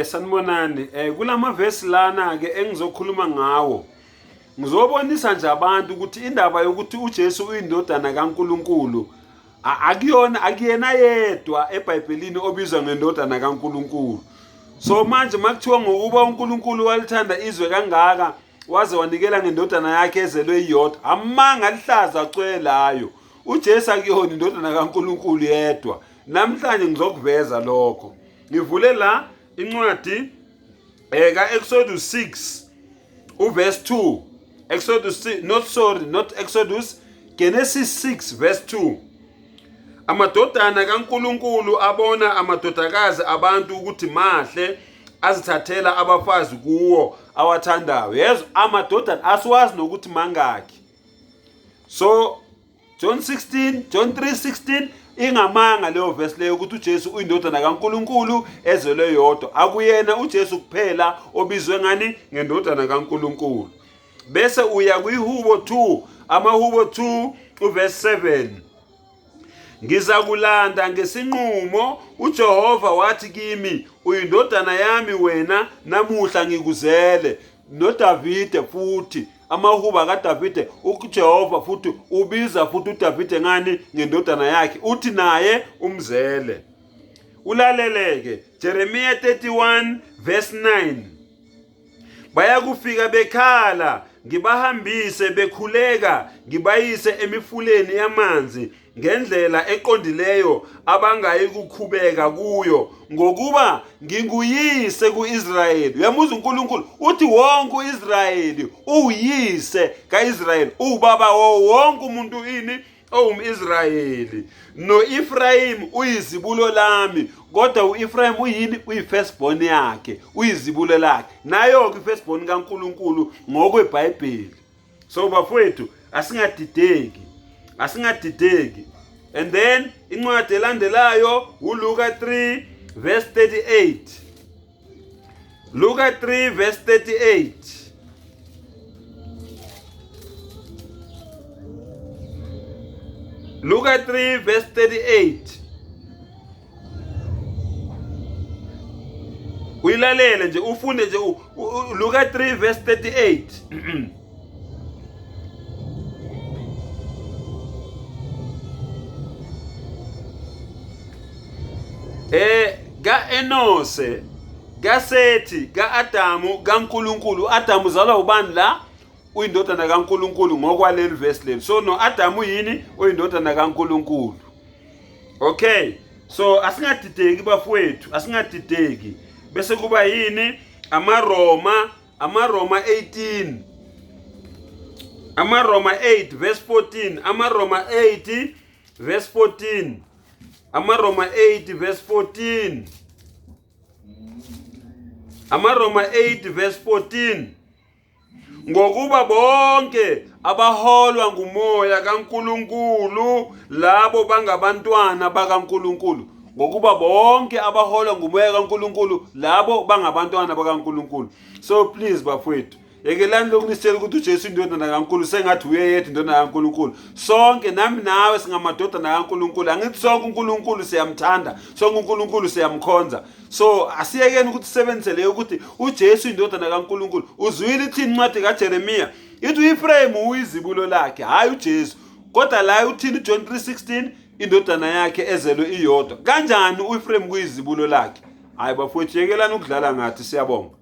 Sanibonani. Kulama verse lana ke engizokhuluma ngawo. Ngizobonisa nje abantu ukuthi indaba yokuthi uJesu uyindodana kaNkuluNkulu akuyona, akuyena yedwa eBhayibhelini obizwa ngendodana kaNkuluNkulu. So manje makuthiwa ngokuba uNkulunkulu walithanda izwe kangaka waze wanikela ngendodana yakhe ezelwe iyodwa, amanga alihlaza cwelayo. UJesu akuyona indodana kaNkuluNkulu yedwa. Namhlanje ngizokuveza lokho. Ngivule la incwadi kaExodus 6 uverse 2. Exodus 6, not sorry, not Exodus, Genesis 6 verse 2. Amadodana kaNkuluNkulu abona amadodakazi abantu ukuthi mahle, azithathela abafazi kuwo awathandayo. Yezwa, amadodana asiwazi nokuthi mangaki. So John 16, John 3:16 ingamanga leyo verse leyo ukuthi uJesu uyindodana kaNkuluNkulu ezelwe yodwa. Akuyena uJesu kuphela obizwe ngani ngendodana kaNkuluNkulu. Bese uya kwiHubo 2, amaHubo 2 uverse 7. Ngizakulanda ngesinqumo, uJehova wathi kimi, uyindodana yami wena, namuhla ngikuzele. NoDavide futhi, amahuba kaDavide, uJehova futhi ubiza futhi uDavide ngani? Ngendodana yakhe, uthi naye umzele. Ulaleleke Jeremiah 31 verse 9. Bayakufika bekhala, ngibahambise bekhuleka, ngibayise emifuleni yamanzi ngendlela eqondileyo abangayikukhubeka kuyo, ngokuba nginguyise kuIsrayeli. Uyamuzwa uNkulunkulu uthi wonke uIsrayeli uwuyise kaIsrayeli, uwubaba wonke umuntu ini owumIsrayeli. NoEfrayim uyizibulo lami, kodwa uEfrayim uyini? Uyi-firstborn yakhe, uyizibulo lakhe. Nayo-ke i-firstborn kaNkulunkulu ngokweBhayibheli. So bafowethu, asingadideki, asingadideki. And then incwadi elandelayo uLuka 3 verse 38. Luka 3 verse 38. Luka 3 verse 38. Uyilalele nje, ufunde nje Luka 3 verse 38. Ka-Enose, kaSethi, ka-Adamu, kaNkulunkulu. U-Adamu uzalwa ubani la? Uyindodana kaNkulunkulu ngokwaleli verse leli. So no-Adamu uyini? Uyindodana kaNkulunkulu. Okay, so asingadideki bafowethu, asingadideki. Bese kuba yini? AmaRoma, amaRoma 18. AmaRoma 8 verse 14, amaRoma 8 verse 14. AmaRoma 8 verse 14. AmaRoma 8 verse 14. Ngokuba bonke abaholwa ngumoya kaNkulunkulu labo bangabantwana bakaNkulunkulu. Ngokuba bonke abaholwa ngumoya kaNkulunkulu labo bangabantwana bakaNkulunkulu. So please bafowethu, yekelani lokhu nisitshela ukuthi uJesu indodana kaNkulunkulu, sengathi uye yedwa indodana kaNkulunkulu. Sonke, nami nawe, singamadodana kaNkulunkulu. Angithi sonke uNkulunkulu siyamthanda, sonke uNkulunkulu siyamkhonza. So asiyekeni ukuthi sisebenzise leyo ukuthi uJesu indodana kaNkulunkulu. Uzwile ithini incwadi kaJeremiya? Ithi uEfrayim uyizibulo lakhe, hayi uJesu. Kodwa la uthini uJohn 3:16? Indodana yakhe ezelwe iyodwa. Kanjani uEfrayim kuyizibulo lakhe? Hayi bafowethu, yekelani ukudlala ngathi, siyabonga.